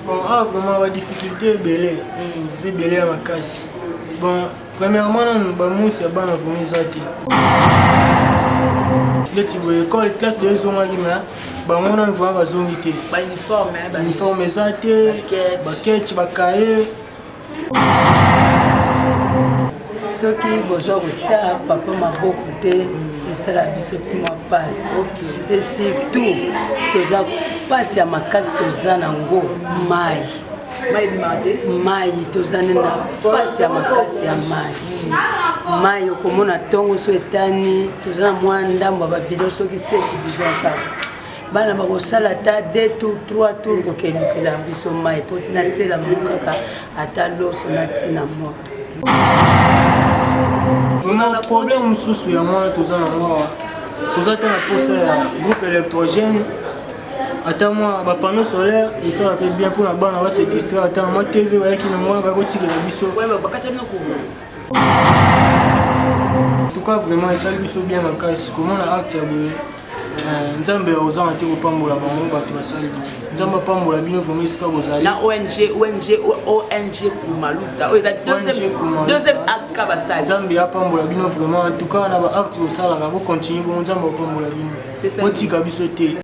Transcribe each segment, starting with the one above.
Bon, awa vraiment ba difficulté ebele eza ebele ya makasi. Bon, premièrement nanu bamusi ya bana vraiment eza te. Neti boye école classe de ezongaki mais bango nanu vraiment bazongi te. Ba uniforme, ba uniforme eza te, ba ketch, ba cahier. Soki bozwa kotia papa maboko te esala biso mwa mpasi et surtout toza mpasi ya makasi toza nango mai mai toza nde na mpasi ya makasi ya mai mai okomona ntongo so etani toza na mwa ndambo ya babidon soki seti bidon kaka bana bakosala ata 2 tour 3 tour kokelukela biso mai mpo natiela bango kaka ata loso natina moto. Na problème mosusu yango wana toza nango awa, toza te na posa ya groupe électrogène ata mwa bapanneau solaire esala mpe bien mpona bana base distraire, ata na mwa tv bayaki nango wana bakotikela biso. En tout cas vraiment esali biso bien makasi komona acte ya boye. Nzambe ozanga te kopambola bango bato basali boye. Nzambe apambola bino vraiment esika bozali. Na ONG ONG ONG Kumaluta oyo eza deuxième acte ka basali. Nzambe apambola bino vraiment, en tout cas na ba acte bosalaka bo continuer bongo, Nzambe apambola bino, botika biso te.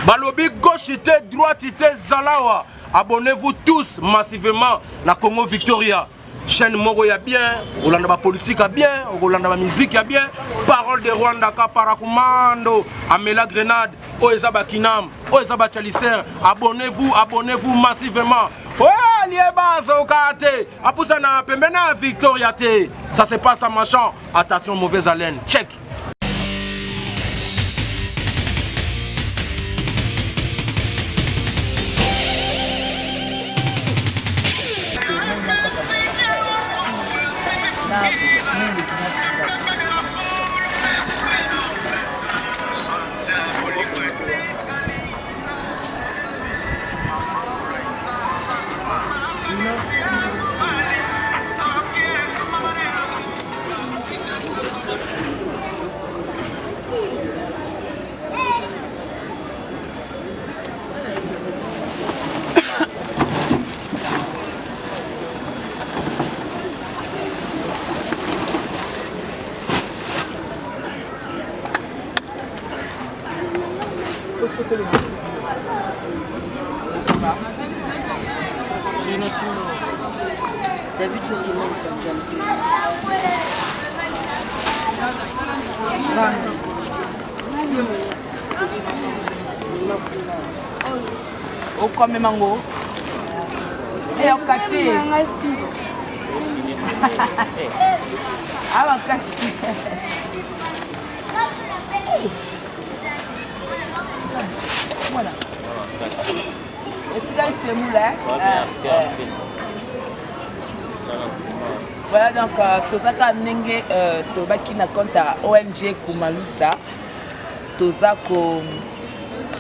Balobi gauche te droite te zalawa. Abonnez-vous tous massivement na Congo Victoria. Chaîne moko ya bien, okolanda ba politique ya bien, okolanda ba musique ya bien. Parole de Rwanda ka paracommando, amela grenade, oyo eza ba kinam, oyo eza ba chalicer. Abonnez-vous, abonnez-vous massivement. Oh, lieba zoka te, apusana pembeni ya Victoria te. Ça se passe à Machan. Attention mauvaise haleine. Check. David Okema okomema ngo eyoka te awa kasi voilà etikali semula. Voilà donc toza kaka ndenge tobaki na compte ya ONG Kumaluta, toza ko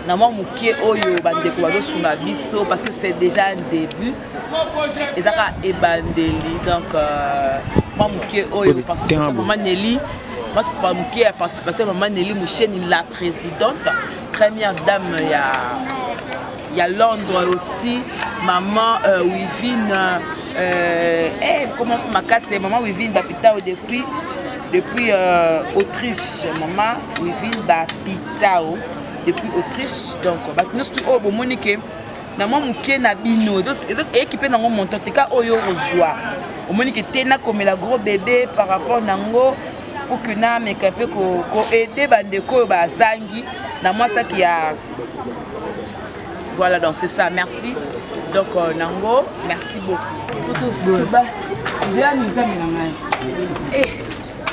na mwa moke oyo bandeko bazosunga biso parce que c'est déjà un début, eza kaka ebandeli. Donc mwa moke oyo participation mama Nelly, mwa moke ya participation ya mama Nelly Musheni, la présidente première dame ya Londres, aussi maman Wivine, comment makasi maman Wivine Bapitao depuis Autriche, maman Wivine Bapitao depuis Autriche. Donc bato nyonso oyo bomoni ke na mwa moke na bino ekipe nango montant te ka oyo ozwa, omoni ke te nakomela gros bébé par rapport nango pour que nameka mpe koaider bandeko oyo bazangi na mwa saki ya. Voilà, donc c'est ça, merci. Donc nango merci beaucoup. Nzambe na ngai.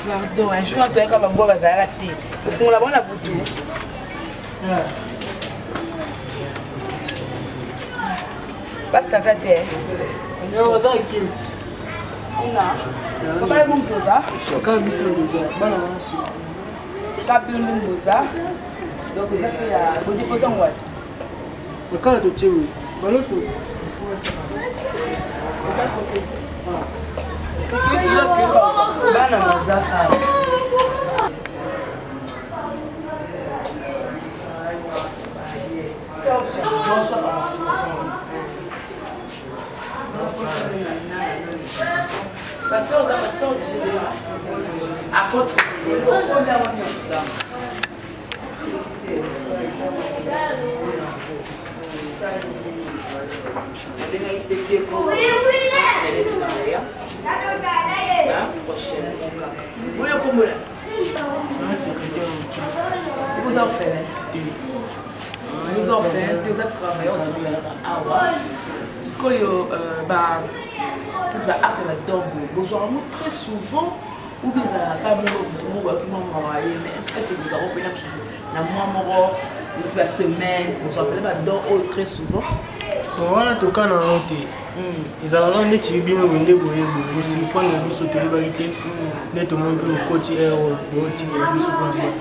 Pardon, un jour toyaka bambwa bazalaka te. Ofungola bango na butu. Pasteur aza te. Oza kilt. Kuna. Papa ye moto oza? Kaka biso toza bana wana nsima. Kaka bino nde boza. Donc eza mpe ya bodipoza yango wapi? Kaka totie oyo. Baloso. Bana baza awa. Pasteur, pasteur, apôtre, Nabengaki mpe te po naleki na oya na prochainement kaka oyo kombola Na secrétaire motu. oza orphelin oza orphelin te oza travailleur otomelaka awa sikoyo ba peut-être ba acte ya badon boye bozwaka yango très souvent ou bien ezalaka moko moto moko ayoki mwa mawa ye mais est ce que bozwaka mpena mosusu na mwa moko neti ba semaine bozwa mpena badon oyo très souvent? Bon, wana tokana yango te. Ezalaka neti bino boye nde boye boye bosurprendre biso, toyebaki te nde tomoni mpe okoti aire oyo botikela biso mpona bana.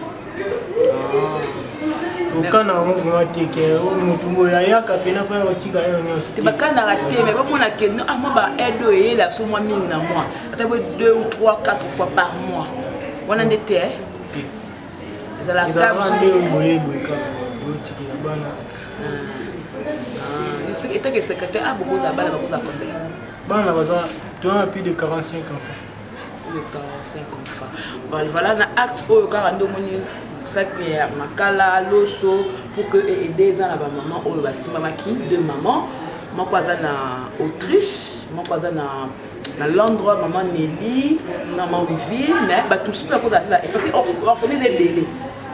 Tokana yango vraiment te ke motu boye ayaka mpena mpona kotika aire nyonso. Te, bakanaka te, mais bamona ke no, ah, mwa ba aide oyo eyela biso mwa mingi na mwa, ata boye 2 ou 3 4 fois par mois wana nde te. Te. Ezalaka Ezalaka nde boye boye kaka botikela bana. Etake secrétaire, ah, bokozala bana bakozala combien? Bana baza, toza na plus de 45 enfants. Plus de 45 enfants. Voilà, voilà, na acte oyo kaka nde omoni sac ya makala, loso, pour que aide eza na bamama oyo basimbamaki. Deux mamans, moko aza na Autriche, moko aza na Londres, mama Nelly na mama Wivine. Mais bato mosusu mpe bakozala mpe, parce que orphelin eza ebele,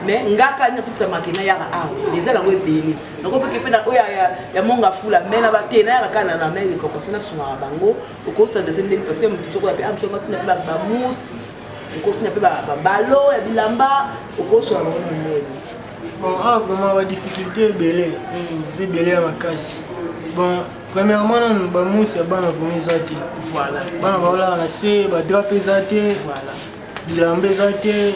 mais ngaka nini atutisa makina yaka awa, eza nango ebele nako mpe mpe na oyo ya monga fula, mais na bate nayaka kaka na main de compassion, nasungaka bango. Okosandese ndeni, parce que moto soki mpe mosu atina mpe bamousse, okosina mpe babalo ya bilamba, okosola bango na ndeni. Bon, awa vraiment badifficulté ebele, eza ebele ya makasi. Bon, premièrement nanu bamousse ya bana vraiment eza te. Bana baolala na se, badrap eza te, bilamba eza te.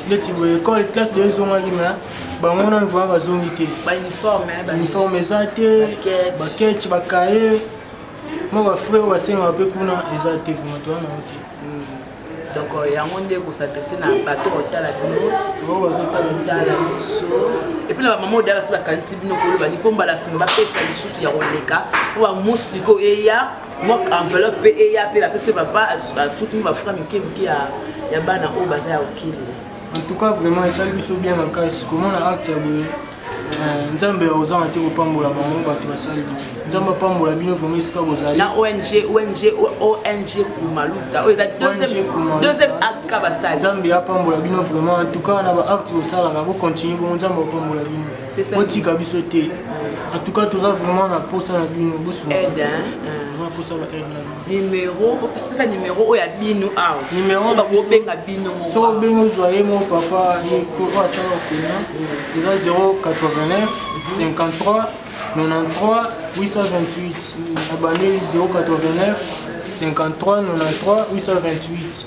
Neti boye école, classe de ezongaki, mais bango nanu vraiment bazongi te. Bauniforme? Uniforme eza te, baketch, bakaye, mwa bafrais oyo basengaka mpe kuna eza te. Vraiment toza nango te. Donc yango nde kos'adresse na bato kotala bino. Oyo bazotala. Tala biso, et puis na bamama oyo basi bakanisi bino koloba ni mpo mbala nsima bapesa lisusu ya koleka, mpo bamusiko eya, mwa enveloppe mpe eya, mpe bapesi mpe papa afuti mpe bafrais mike mike ya bana oyo baza ya okili. En tout cas vraiment esali biso bien makasi komona acte ya boye. Nzambe ozanga te kopambola bango bato basali boye. Nzambe apambola bino vraiment esika bozali. Na ONG Kumaluta oyo eza deuxième acte ka basali. Nzambe apambola bino vraiment. En tout cas na baacte bosalaka, bocontinue bongo. Nzambe apambola bino, botika biso te. En tout cas toza vraiment na posa na bino, bosunga Aide, biso. hein. Vraiment posa ba aide na bino. Numéro, opesa numéro oyo ya bino awa. Numéro oyo na biso. Bakobenga bino moko. Soki obengi, ozwa ye moko papa ye oyo asala ofena, eza 089 53 93 828. Abandeli 089 53 93 828,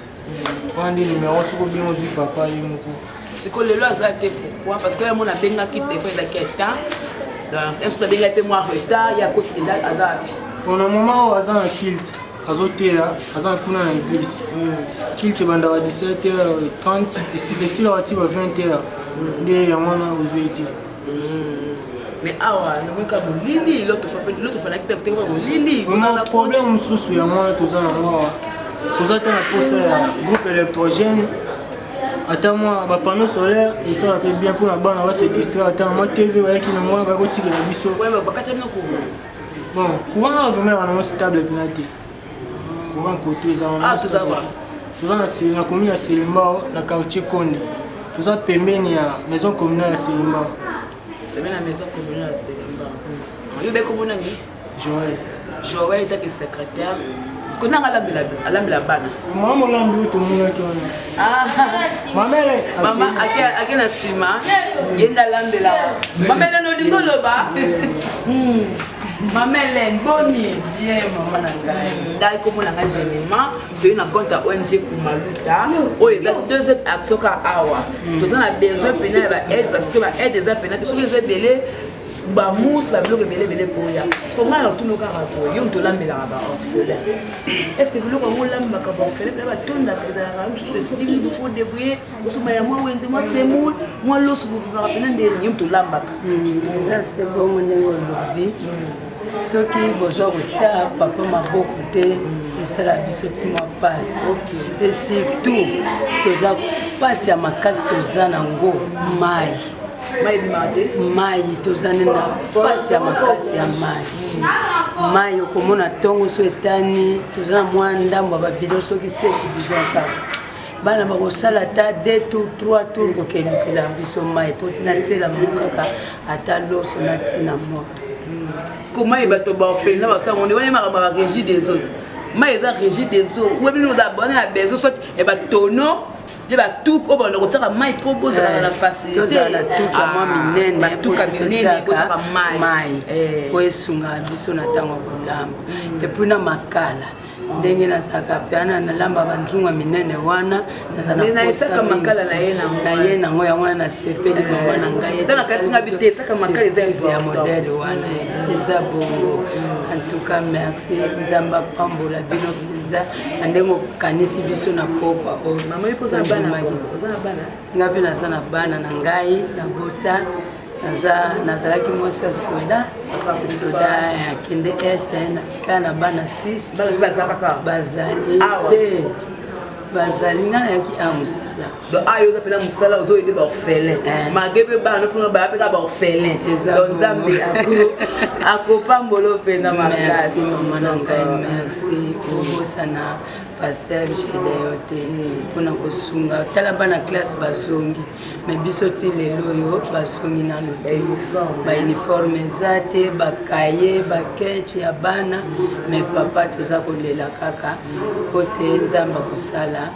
wana nde numéro. Soki obengi, ozwi papa ye moko. Sikoyo lelo aza te, pourquoi? Parce que ye mona abengaki, telefone ezalaki éteint, donc ye mosusu abengaki mpe mwa retard, ye akoti déjà. Aza wapi? Bon, na moment oyo aza na culte, azoteya, aza kuna na église. Culte ebandaka 17h30, esilaka ti ba 20h, nde yango wana ozwi te. Mais awa namonika molili, loto fanaki mpe koteka molili. Vraiment problème mosusu yango wana toza nango awa. Toza te na posa ya groupe électrogène, ata mwa bapanneau solaire esala mpe bien mpona bana base distraire, ata mwa TV bayaki nango wana bakotikela biso. Bakati bino courant? Bon, courant awa vraiment yaka nango stable mpena te. Courant koto eza wana. Ah, toza wapi? Toza na commune ya Selembao, na quartier Konde. Toza pembeni ya maison communale ya Selembao. Pembeni na maison communale ya Selembao. Yo be komona ni? Joel. Joël etake secrétaire siko nanga alambela alambela bana. Mama molambi oyo tomonaki wana. Ah. Mamele. Mama ake na nsima ye nde alambelaka. Mama Helene olingi oloba? Mama Helene boni? Bien mama na ngai. Ngai kombo na ngai Jemima toye na compte ya ONG Kumaluta oyo eza deuxième action ka awa. Toza na besoin pena ya ba aide parce que ba aide eza pena te soki eza ebele bamousse babiloko ebele ebele ekoya siko ngai natuni kaka boye yo moto olambelaka baorphelin est ce que biloko yango olambaka baorphelin mpena batondaka ezalaka mosusu esili fo debrouille osomba ya mwa wenze mwa semoule mwa loso bovivaka mpena ndeni yo moto olambaka eza se bongo ndenge olobi soki bozwa kotia papa maboko te esala biso mwa mpasi et surtout toza mpasi ya makasi toza nango mai mai ebimaka te mai toza nde na mpasi ya makasi ya mai mai okomona ntongo so etani toza na mwa ndambo ya babidon soki 7 bidon kaka bana bakosala ata 2 tour 3 tour kokelukela biso mai mpo natiela bango kaka ata loso natina moto siko mai bato baorphelina basango nde wana makambo ya régie des eaux mai eza régie des eaux oyo bino bana ya besoin soit ya batono nde batuke oyo banda kotiaka mai mpo bozalaka na facilité tozala na tuka mwa minene batuka minene botiaka mai mai po esungaka biso na ntango ya kolamba epuis na makala ndenge nazalaka mpe ana nalamba banzunga minene wana nazala makala na ye na ye nango yango wana nasepeli mama na ngai na kati nga bi te esaka makala eza ya modele wana eza bongo en tout cas merci nzambe apambola bino mpenza na ndenge okanisi biso na pokwa oyo nga mpe naza na bana na ngai nabota nazalaki mwasi ya soda soda akende est natikala na bana 6 bazali te bazali ngai nayaki a mosala donc ayo oza mpena mosala ozoyede baorphelin malgré mpe bana mpona baya mpe kaka baorphelin donc nzambe akopambola mpena makasi mama na ngai merci obosana pasteur Gedeon te mpona kosunga tala bana classe bazongi me biso ti lelo oyo bazongi nano te bauniforme eza te bakaye baketch ya bana me papa toza kolela kaka mpo te nzambe akosala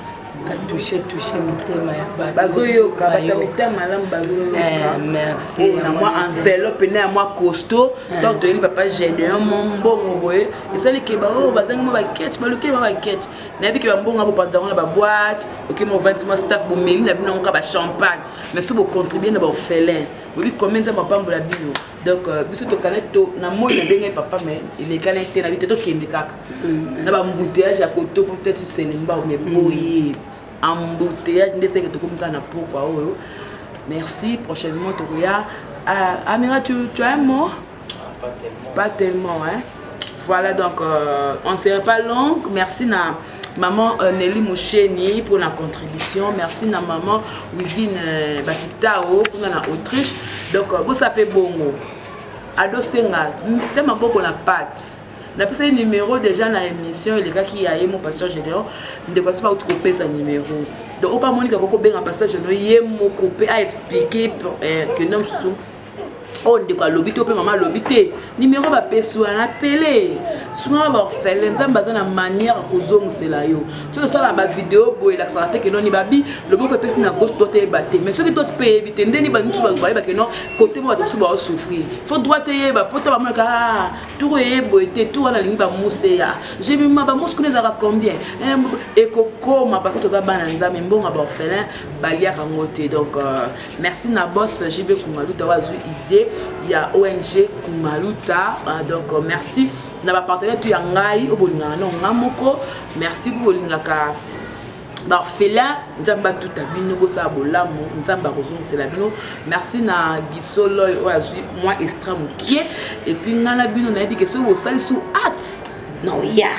atouche touche mitema ya bato bazoyoka bato ya mitema malamu bazoyoka merci na mwa enveloppe na ya mwa costaud donc toyeli papa Gedeon mo mbongo boye esali ke baoyo bazangi mwa baketch baluki mwa baketch nayebi ke bambongo ya bopanza yango na baboite oke mwa ovandi mwa staff bomeli na bino yango kaka bachampagne mais so bocontribue na baorphelin boyebi combien nzambe apambola bino donc biso tokana to na moi nabengaki papa mais elekani te nabi te tokende kaka na baembouteillage ya koto po peut-être selemba mais boye embouteillage nde seke tokomi kaka na pokwa oyo merci prochainement tokoya. Amira, tu as un mot? Pas tellement. Pas tellement, hein. Voilà, donc on ne serait pas long. Merci na maman Nelly Moucheni pour la contribution. Merci na maman Wivine Bakitao pour na Autriche. Donc vous savez bongo. Ado senga, tellement beaucoup la pâte. napesa ye numéro déjà na émission elekaki ya ye mo pasteur Gédéon ndeko asi bauti kopesa numéro donc oyo pamonika kokobenga pasteur Gédéon ye moko mpe aexplike ke no mosusu oyo ndeko alobi te mpe mama alobi te numéro bapesi wana pele sunga baorphelin nzambe aza na manière kozongisela yo soki osala bavideo boye elakisaka te keno ni babi loboko epesi na gauche droite eyeba te mais soki droite mpe eyebi te ndeni bato mosusu bayeba keno kote mo bato mosusu baosouffrir faut droite eyeba po to bamonaka tour eye boye te tour wana alingi bamuse ya jemima bamuse kuna ezalaka combien ekokoma parce que toza bana nzambe mbongo ya baorphelin baliaka yango te donc merci na boss JB Kumaluta oyo azwi idée ya ONG Kumaluta donc merci na bapartenaire tu ya ngai oyo bolingaka na nga moko merci po bolingaka baorphelin nzambe atuta bino bosala bolamu nzambe akozongisela bino merci na gisolo oyo azwi mwa extra mokie epuis ngai na bino nayebi ke soki bosali su art na oya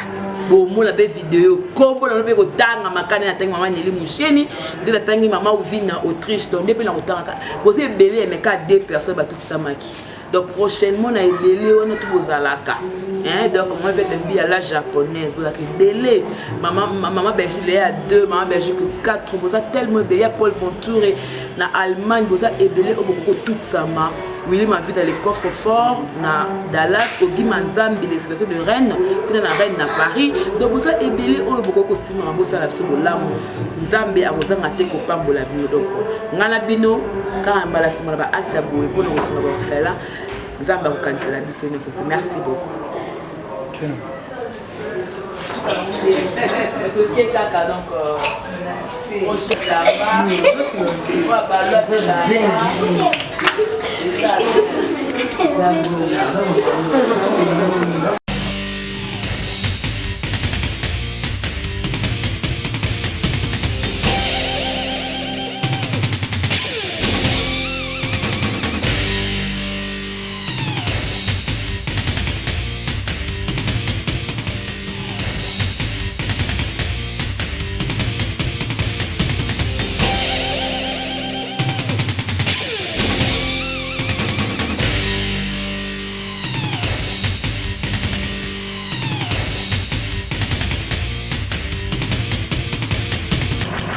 bomona mpe video nkombo na mpe kotanga makani natangi mama Neli Musheni nde natangi mama Ovine na Autriche donc nde mpe na kotangaka boza ebele ya meka deux personnes batutisamaki donc prochainement na ebele wana to bozalaka hein, donc moi vete mbi ya la japonaise bozalaka ebele mama, mama Belgique ya 2 mama Belgique 4 boza tellement ebele ya Paul Venture Na Allemagne boza ebele oyo bokoki kotutisama. Willy Mavita le coffre fort na Dallas, Ogi Manzambi les sélections de Rennes, kuna na Rennes na Paris. Donc boza ebele oyo bokoki kosimama bosala biso bolamu. Nzambe akozanga te kopambola bino. Donc nga na bino kaka mbala nsima na ba acte ya boye mpona kosunga ba orphelin, Nzambe akokanisela biso nyonso. Merci beaucoup. Tokie kaka donc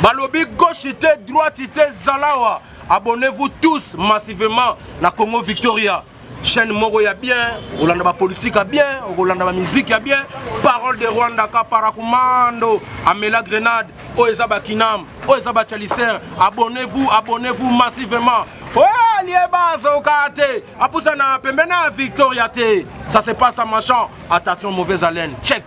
Balobi gauche te droite te zalawa. Abonnez-vous tous massivement na Congo Victoria. Chaîne moko ya bien, okolanda ba politique ya bien, okolanda ba musique ya bien. Parole de Rwanda ka paracommando, amela grenade, oyo eza ba kinam, oyo eza ba chalicer. Abonnez-vous, abonnez-vous massivement. Oh, lieba zoka te, apusa na pembeni ya Victoria te. Ça se passe à Machan. Attention mauvaise haleine. Check.